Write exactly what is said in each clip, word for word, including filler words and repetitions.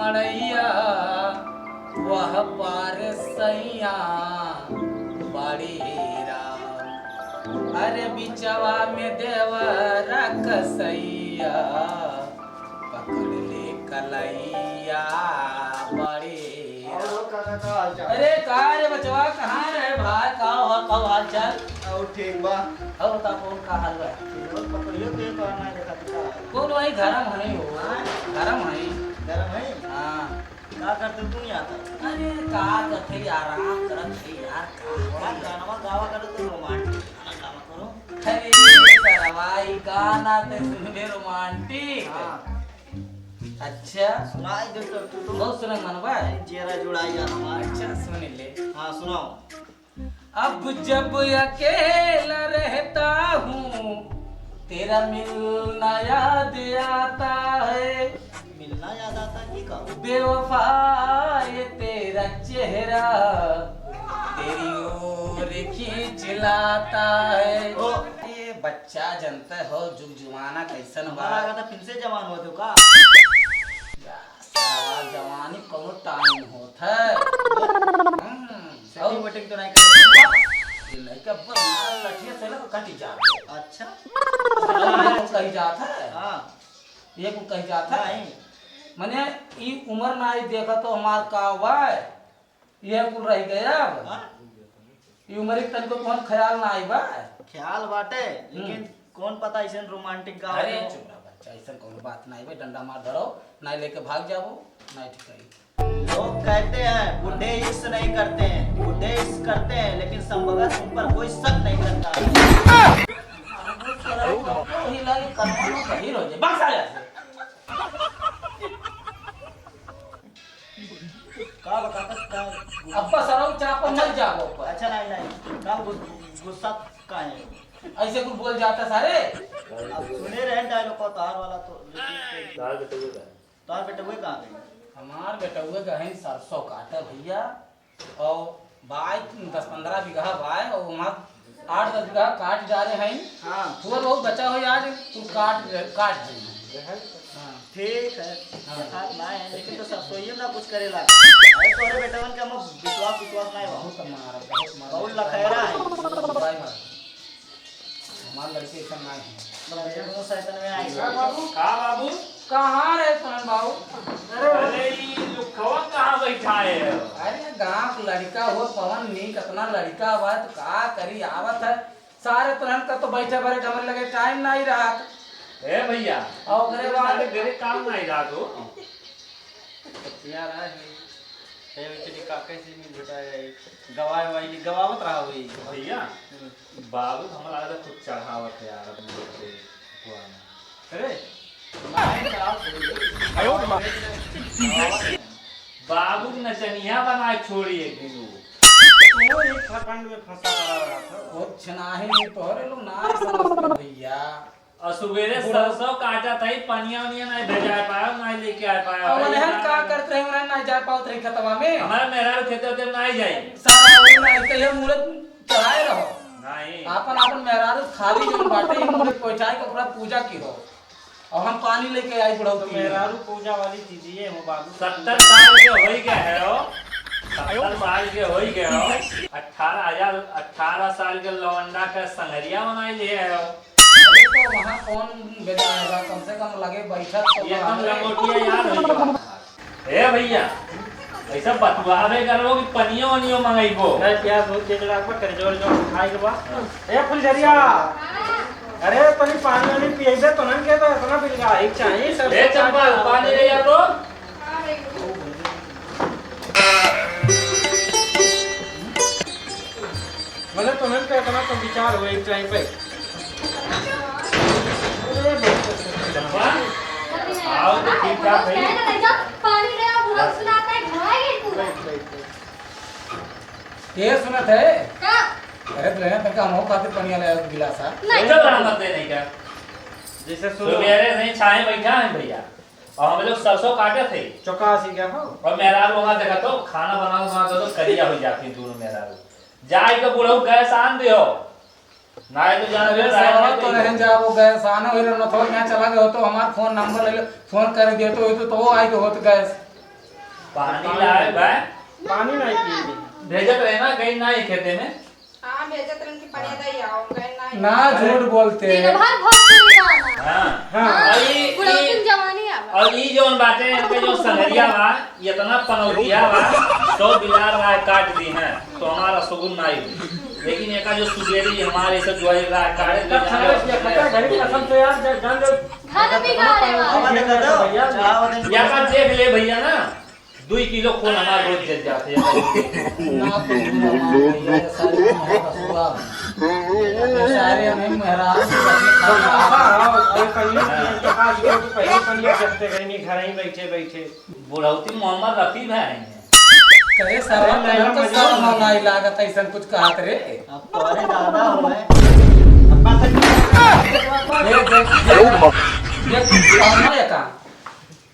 मड़ैया वह पार सैया बड़ी राम। अरे बिचवा में देवरा कसैया पकड़ ले कलैया बड़ी राम। और काका, का हाल चाल? अरे का रे बचवा, कहाँ रहे भाई? का हुआ, का हाल चाल? और ठीक बा। अब बता कौन का हाल बा? बस पकड़ियो के तो आना देखा था। कौन वही गरम है हो? हाँ? गरम है। गरम है? हाँ। का करते तू यहाँ पर? अरे का करते, आराम करत है यार, का बड़ा करी? गानवा गावा करो तो रोमांटिक गाना गावा करो। अरे सरवा, ई गाना ते सुनबे रोमांटिक। हाँ। अच्छा। सुनाई दे तो तू तो। बहुत सुने मन बा। अरे जेरा जुड़ाई जाना हमार। अच्छा सुन ले। हाँ सुनाओ। अब जब अकेला रहता हूँ, तेरा मिलना याद आता है। मिलना याद आता है, ये का? बेवफा, ये तेरा चेहरा तेरी ओर खींच लाता है। ओ। ये बच्चा जनता हो, जुग जमाना कैसन बा। हमारा लगा था फिर से जवान होते हो का? या, साला जवानी कौनो टाइम होत है। हम्म, setting और वेटिंग तो नहीं करते? ये लड़का बस मार लठिया से ना तो कटी जात है। अच्छा। हाँ, ये कुल कही जात है। हाँ। ये कुल कही जात है। नहीं। मने ई उम्र ना आई, देखा तो हमार का हुआ है। ये कुल रह गया अब। हाँ? ई उम्र के तनिको कौन ख्याल ना आई बा। ख्याल बाटे, लेकिन हम्म। कौन पता ऐसे रोमांटिक गाँव अरे में हो। चुप रह बच्चा, ऐसा कौन बात ना आई बे, डंडा मार धरो, ना लेके भाग जाबो, ना ठीक है। लोग कहते हैं बूढ़े इश्क नहीं करते हैं, बूढ़े इश्क करते हैं, लेकिन संभवतः तुम पर कोई शक नहीं करता। वही लागे कनवा में बहिर हो जाए। बस आ जा। का बता, का अब्बा सरऊ चाप अच्छा। मर जाबो ऊपर। अच्छा, नहीं, नहीं। का गुस-, गुस्सा का है? ऐसे कुछ बोल जाता सारे। अब सुने रहे डायलॉग को तार वाला तो, लेकिन तार बेटउए का। तार बेटउए कहाँ गए? हमार बेटउए का है सरसों काटे भैया, और बाय दस पन्द्रह बीघा बाय, और वहाँ आठ दस बीघा काट जा रहे हैं। हाँ। थोड़ा बहुत बचा हो यार, तू काट, काट दे। हाँ। ठीक है। हाँ। देखात ना है, लेकिन तो सरसोइये ना कुछ करे ला। अरे तोरे बेटवन के हम विश्वास, विश्वास ना है। बहुत मारा, बहुत मारा। बहुत लखैरा है। भाई मारा। हमार लड़के ऐसा ना है। बस ये दोनों सैतन में आए। का बाबू? का बाबू? कहाँ रहे पवन बाबू? अरे, अरे, ई लुखवा कहाँ बैठा है? अरे, गाँव के लड़का हो, पवन नीक, अपना लड़का बा, तो का करी, आवत है। सारे तुरंत का तो बैठे बरे डमर लगे, टाइम नहीं रहा। ए भैया, और ओकरे बाद सारे घरे काम नहीं रहा तो। यार, आज नहीं। ए, बेचारी का कैसे मिल बेटा है? गवाए वाई, गवावत रहा हुई। भैया, हम्म। बाबू तो हमरा लगा कुछ चढ़ावत है यार, अपने लोग के भगवान। अरे, मारे का आप बोल रहे हो? आयो रे माँ। बाबू की नचनिया बना के छोड़ी एक दिन वो। तो एक फकंड में फंसा पड़ा रहा था। कुछ नाही, तोहरे लोग ना समझते भैया। और सुबेरे सरसों काटा था, पनिया उनिया नहीं भेजा पाया, नहीं लेके आ पाया। अब उन्हें का करत रहे, उन्हें ना जा पावत रही खेतवा में। हमारे मेहरारू खेते होते नहीं जाए। सारा वो नहीं, कहिए मूरत चढ़ाए रहो। नहीं। आपन, आपन मेहरारू खाली जौन बाटे, ई मूरत पहुँचाए के ओकरा पूजा की हो। और हम पानी लेके आई बुढ़ौती तो में। मेहरारू पूजा वाली चीज ये हो बाबू। सत्तर साल के होई गए हो, सत्तर साल के होई गए हो, अठारह हजार, अठारह साल के लौंडा का संगरिया बनाई लिए हो। अरे तो वहाँ कौन बेटा आएगा? कम से कम लगे बैठक तो ये एकदम बा। लंगोटिया यार हो गया। ए भैया, ऐसा बतुआबे करबो कि पनियो वनियो मंगइबो? नहीं, प्यास बहुत तेज लागबा, करेजवा वरेजवा खाए के बा। ए फुलझरिया, अरे तनी पानी वानी पियबे तो नन के तो इतना बिलगा ही चाहिए सब ए सब चंपा, पानी ले आ तो। मतलब तुमन पे इतना तो विचार हुए एक टाइम पे। चंपा, आओ तो ठीक ठाक है। पानी ले आओ, बुरा सुनाता है, घाई है पूरा। ये सुनत है? का? अरे तो लेना तक हम खातिर पनिया ले आयो गिलास है। नहीं। चल रहा मत दे नहीं क्या? जैसे सुबेरे नहीं छाए बैठा है भैया। और हम लोग सरसों काटे थे। चौकासी क्या हो? और मेहरारू वहाँ देखा तो खाना बनाओ, वहाँ तो करिया हो जाती दोनों मेहरारू। जाए के बुढ़ऊ गैस आन दियो। ना तो जाना अरे भी साला, तो रहन जा, वो गैस आना हो, रनथवा के यहाँ चला गए हो तो हमार फोन नंबर ले लो, फोन कर दिए तो, तो, तो वो आई के होत गैस। पानी लाए बा। पानी नहीं पिए। भेजत रहे ना, गई ना ही खेते में। हाँ, भेजत रहन कि पनिया दे आओ, गए ना ही। ना, झूठ बोलते। दिन भर भोजपुरी गाना। हाँ। हाँ। और ई, बुढ़ौती ई, में जवानी आवा। और ई जौन बाटे, इनके जो संगरिया बा, इतना पनौतिया बा, सौ बिलार राय काट दी हैं, तो हमारा सुगुन ना आई। लेकिन एका जो सुबेरी हमारे से जो है राय काट दी हैं, घर में बिगाड़े वाला। भैया, या का देख ले भैया ना, दुई किलो खून हमार रोज जल जाते हैं। ना तो भैया, ये सारे हमें मेहरारू के साथ में खाना। हाँ, हाँ, अरे कहियो कि इनके पास ये तो पहले कहियो जब से गई नहीं, घर ही बैठे बैठे। बुढ़ौती मोहम्मद रफी भाई हैं। करे सारे, अरे, तोहन तो मजनू शर्म है। नाई लागत, ऐसन कुछ कहत रे। अब तोरे दादा होए। ये देख, ये, ये, ये, ये,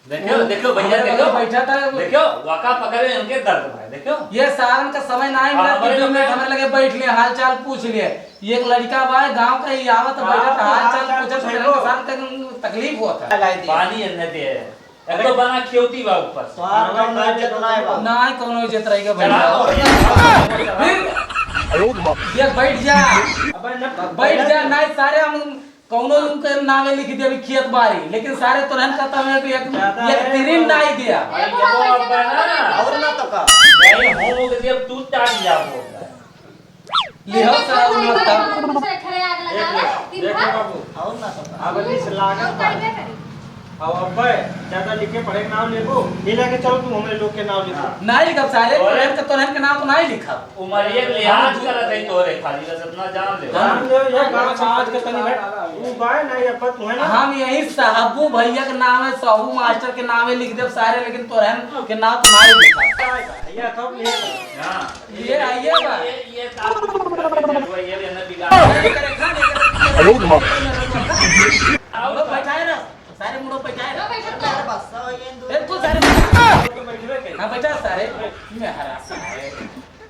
देखियो, देखियो भैया, हमरे देखियो। बगल बैठा था। देखियो, वाका पकड़े इनके दर्द भाई, देखियो। ये सारन का समय ना हाँ, मिला कि हमरे दो मिनट लगे। हमरे लगे बैठ लिए, हाल चाल पूछ लिए। ये एक लड़का बा गाँव का, ये आवत हाँ, बैठत, तो हाल हाल चाल चाल पूछत, पूछ मेरे लो। किसान का तकलीफ होता है। पानी इन्हें दे। एक तो बना खेवती बा ऊपर से। तोहार कौनो इज्जत नाय बा। नाय कौनो इज्जत रहेगा भैया। चढ़ाओ। फिर ये बैठ जा। अबे न बैठ जा, नाय सारे हम कौनो उनके नावे लिख दे अभी खेत बारी, लेकिन सारे तोरहन कहता है कि एक, ज्यादा एक है। तिरिन नाई दिया। अरे, ये वो अब ना। और ना तो का। यही हो गए, अब तू चाट जा वो। लिहो सारा उन लोग तब। दूसरे घरे आग लगा ले, दिन भर। बाबू। और ना तो का। अब इस लागत और करबे करी। अब अब्बे, ज्यादा लिखे पढ़े के नाम लेबो, ये लेके चलो तुम हमरे लोग के नाम लिखो। हाँ। नाई लिखब सारे, अरे। तोरहन के, तोरहन के नाम तो नाई लिखब। उमरिया के लिहाज हम करत है तोरे खाली, बस इतना जान ले। हम जान ले, ये गाँव समाज के तनी भाई, ऊ बाय ना, ये पत है ना। हम यही साहबू भैया के नाम है, साहू मास्टर के नाम है, लिख देब सारे, लेकिन तोरहन के नाम तो नाई लिखा। ये सब ये। हाँ। ये आइए बा। ये, ये साहब, ये, ये ना बिगाड़। अरे माँ। आओ, बैठाए ना। सारे मुड़ो पे जाए। ना बैठत बा। ए, तू सारे हाँ, बैठा सारे। मेहरा सारे।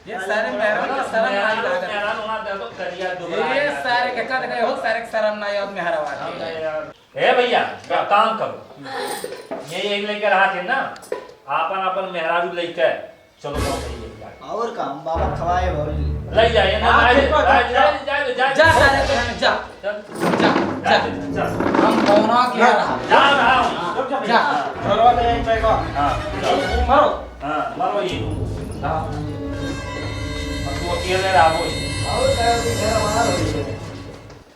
ये सारे मेहरा का शर्म नाई लागत। मेहरा लोग ना दे तो करिया दुबरा ये है। सारे के कद गए हो, सारे के शर्म नाई आवत मेहरा वाले। ए भैया, का काम करो। ये एक लेकर हाथ है ना, आपन आपन मेहरारू लेके चलो, बहुत सही है यार। और का, हम बाबा खवाए भौजी। ले जाइए ना, हाँ, जाइए, ठीक बात है। जाइए, जाइए, जाइए, जाइए। जा सारे, तू जा। चल। जा, जा। जा, जा। हम कौना के जा, रहा? जा रहा हूँ। जा। हाँ। घरवा ले एक बैग। हाँ, जा। मारो। हाँ, मारो ये। हाँ। अब तू अकेले रहो। और का, अभी घर हमारा हो गया।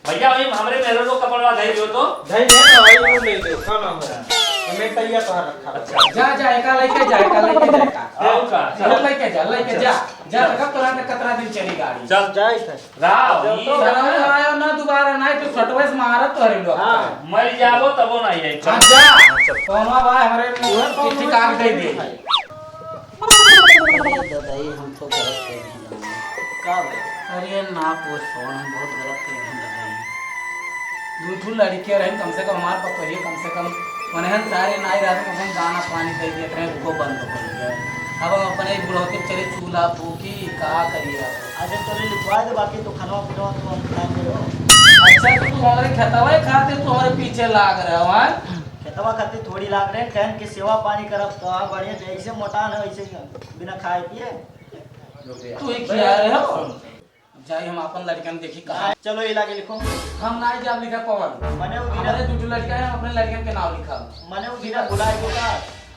भैया, वही हमरे मेहरारू कपड़वा धइ दियो तो। धइ दियो ना, वही वो ले लो, का नाम है? हमें तैयार तो रखा। अच्छा। जा, जा, एका लेके जा, एका लेके जा, एका। आओ का? इधर लेके जा, लेके जा। जा, अच्छा। तक तोरा के कतरा दिन चली गाड़ी। चल। जाए थे। राव, जब ई तो राव। ना आयो ना दोबारा, नहीं तो सटवे से मारत तोहरे लोग। हाँ। मर जाबो तबो नहीं है। हाँ, जा। अच्छा। कौनो बा हमरे मुंह चिट्ठी काट दे दे। अरे ददाई, हम तो गलत कह दिए। का बे? अरे ना पूछ, हम बहुत गलत कह दिए ददाई। दू ठो लड़के रहे, कम से कम हमार पतोहिए, कम से कम उन्हें सारे नाई रात में अपन दाना पानी दे देत रहे, उनको बंद हो गया। अब हम अपने बुढ़ौती में चले चूल्हा फूकी, का करिए अब? अरे चलो लिखवा दे, बाकी तो खाना पीना तो हम खाएंगे हो। अच्छा, तो तू हमारे खेतवा खाते, तू हमारे पीछे लाग रहे हो, हाँ? खेतवा खातिर थोड़ी लाग रहे, कहन के सेवा पानी करब तो हाँ बढ़िया, जैसे मोटान है वैसे ही बिना खाए पिए। तू ही खिया रहे हो। जाई हम अपन लड़कन देखी कहाँ। चलो ये लागे लिखो। हम ना जाब लिखा पवन। मने वो बिना हमारे दू ठो लड़का है, हम अपने लड़कन के नाम लिखा। मने वो बिना भुलाए को का?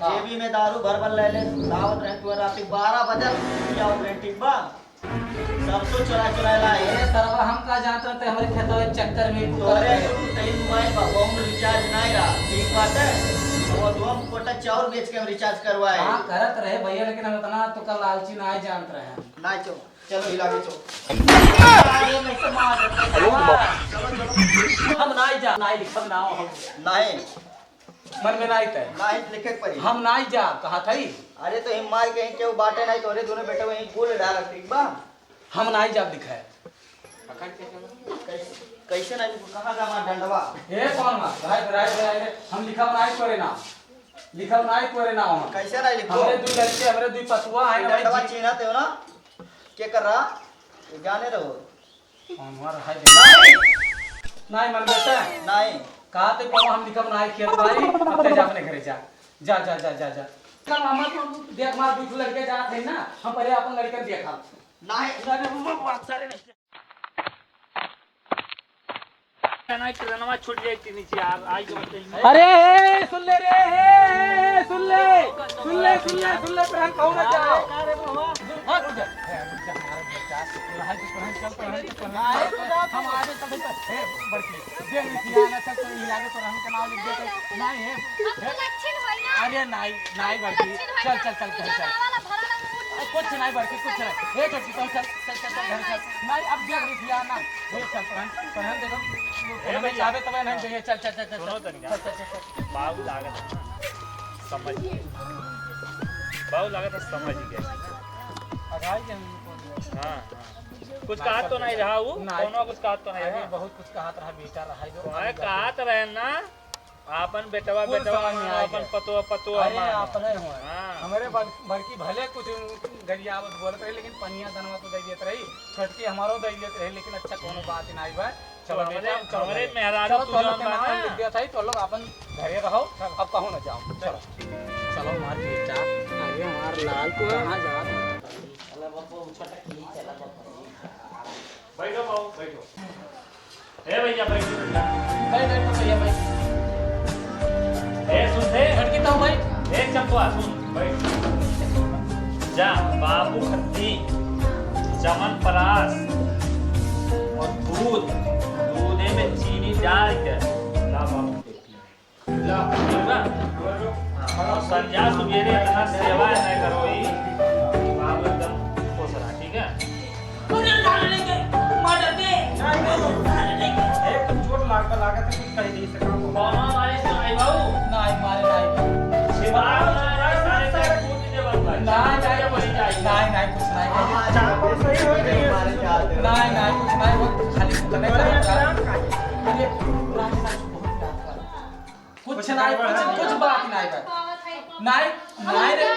हाँ। जेबी में दारू भर भर ले ले, दावत रहे तू रात के बारह बजे, क्या हो रहे, ठीक बा? सरसों चुरा चुरा लाए। अरे सरवा, हम का जानत रहते हमारे खेतवा के चक्कर में तू तोरे करत है। तू तई मोबाइल बा, बहुत रिचार्ज नहीं रहा, ठीक बात है। वो दो हम कोटा चाउर बेच के हम रिचार्ज करवाए। हाँ, करत रहे भैया, लेकिन हम इतना तो कल लालची नहीं जानत रहे। ना चो, चलो हिला के चो। अरे मैं तो मार देता हूँ। चलो, चलो। हम नहीं जा, नहीं लिखब ना हम। नहीं। मन में नाई तय। नाई लिखे के पड़ी। हम नाई जा, कहा थई। अरे तो हिम मार के केहू बाटे नाई, तोरे दोनों बेटे वहीं गुल डाल, ठीक बा? हम नाई जाब लिखाए। कैसे, कैसे नाई लिखो? कहाँ का हमार डंडवा? ए, कौन बा? राय, राय, राय, राय। हम लिखब नाई तोरे नाम। लिखब नाई तोरे नाम हम। कैसे नाई लिखो? हमरे दुई लड़के, हमरे दुई पतुआ हैं, ये भाई डंडवा जी। चीन्हत हो ना? के कर रहा? ये जाने रहो। हमार है दे। नाई। नाई मन बेटा। नाई। कहा ते बाबा हम लिखब नाई खेत बारी, अब ते जा अपने घरे जा। जा, जा, जा, जा, जा। कल हम देख, हमार दू ठो लड़के जात है ना, हम पहले अपन लड़कन देखा। नहीं, नहीं, वो बात सारे नहीं। नहीं, ट्रेनवा छूट जाई तीन चार, आई के बताइए। अरे, ए, सुन ले रे, ए, ए, सुन ले, सुन ले, सुन ले, सुन ले, ट्रेन कहूँ ना जाओ। अरे, रुक जा, ए, रुक जा, हमारे बेटा, चल, चल, चल, हम आगे चल, चल, ए, बड़की, देख, रिसिया ना, चल, चल, ये आगे तो रहन के नाम लिख देते, नहीं है, हम तो लक्षण होई ना। अरे, नहीं, नहीं, बड़की, लक्षण होई चल, ना। चल, चल, तू चल, चल। जनावा ला भरा ना, कुछ नहीं, बड़की, कुछ नहीं, ए, छोटकी, चल, चल, चल, चल, चल, घर चल, नहीं, अब देख, रिसिया ना, ए, चल, पहन, पहन दे, ए, पहन भैया। चाहबे तबे नहीं देंगे, चल, चल, चल, चल, सुनो चल, तनिका। चल, चल, चल, चल। बाबू लागत है ना, समझ गए। बाबू लागत है, समझ गए। अघाई के हम हाँ, हाँ। कुछ कहा तो नहीं रहा वो? नहीं। कौनो कुछ कहा तो नहीं अरे, रहा? बहुत कुछ कहा रहा, बेटा रहा, जो अरे, कहा तो रहे ना, आपन बेटवा, कुल बेटवा समझ में मानो, आ आपन गया। पतोह, पतोह अरे, मानो। आपने हुआ। हाँ। हमारे बड़-, बड़की भले कुछ गरियावत बोलत रही, लेकिन पनिया दनवा तो दे देत रही, छोटकी हमारो दे देत रही, लेकिन अच्छा, कौनो बात नहीं बा। चलो तो बेटा, हमरे, चलो हमरे घरे। मेहरारू चलो, तू तो लोग जौन के बा नाम ना। लिख दिया था, तो लोग अपन घरे रहो, अब कहूँ ना जाओ। चलो। चलो, हमार बेटा, अरे, हमार लाल, तू कहाँ जा रहा है? चला बप्पू, छोटा की, चला बप्पू। बैठो बाबू, बैठो। ए भैया, बैठो, बैठो। बैठ, बैठ, भैया, बैठ। ए, सुन थे। बैठ के तो भाई। ए, चंपा, सुन, बैठ। जा, बाबू खत्ती, चमनप्राश और दूध, दूधे में चीनी डाल के ला बाबू। ला। ठीक बा? हाँ, और संझा सुबेरे इतना सेवा नहीं करो ही, बाबू एकदम खुश रहा, ठीक है? अरे, डालने के, मार दे। नहीं, नहीं। डालने के। ए, चोट लाग, लागत है, कुछ कह नहीं सका। बाबा मारे से आई बाबू। नहीं, मारे नहीं। शिवाय मारे सारे से कूद दे बंदा। नहीं, नहीं, ये बड़ी जाए। नहीं, नहीं, कुछ नहीं। हाँ, हाँ, चाकू सही हो गई है। नहीं, नहीं, कुछ नहीं, वो खाली उतने का था। अरे, राज, राज, बहुत रात का। कुछ नाई, कुछ, कुछ बात नाई बा। नाई, नाई रे।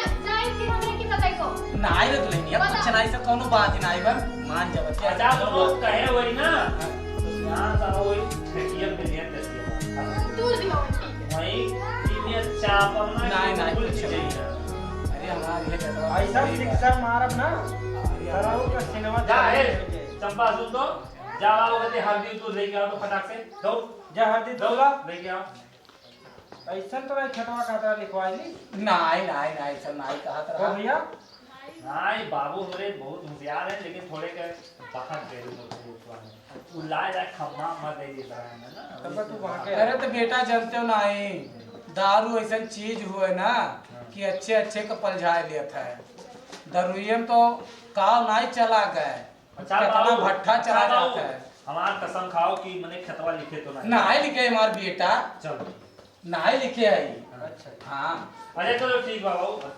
नाई रे दुल्हनिया, कुछ नाई से कौनो बात नाई बा। मान जाओ। अच्छा, तो लोग कहे वही ना, तो यहाँ का वही ठेकिया पे लिया करती है। दूर दियो, ठीक है। वही, इतनी अच्छा अपना नाई, नाई, कुछ नहीं। अरे, हमारे लिए बेटा ऐसा शिक्षा मारब ना, अरे, सराऊ का सिनेमा जा, ए, चंपा, सुन तो, जा, बाबू कहते, हल्दी दूध लेके आओ तो फटाक से, दौड़। जा, हल्दी दूध ला। लेके आओ। ऐसन तो नहीं खेतवा का तरह लिखवाई ली। नाई, नाई, नाई, ऐसन नाई कहत रहा। भैया? नाई, बाबू हमरे बहुत होशियार है, लेकिन थोड़े के बहक गए लोग वो तो है। वो लाए लाए खम्मा मत दे दिए तरह है ना। तब तू वहाँ के अरे तो बेटा जानते हो नाई, दारू ऐसन चीज हुए ना हाँ। कि अच्छे अच्छे का पलझाए लेत है। दारुए में तो काव नाई चला गए। अच्छा कितना बाबू, भट्ठा अच्छा चला बाबू, जाता है। हमार कसम खाओ कि मने खेतवा लिखे तो नहीं। नाई लिखे हमार बेटा। चलो। नाई लिखे है। अच्छा। हाँ। अच्छा चलो ठीक बा बाबू।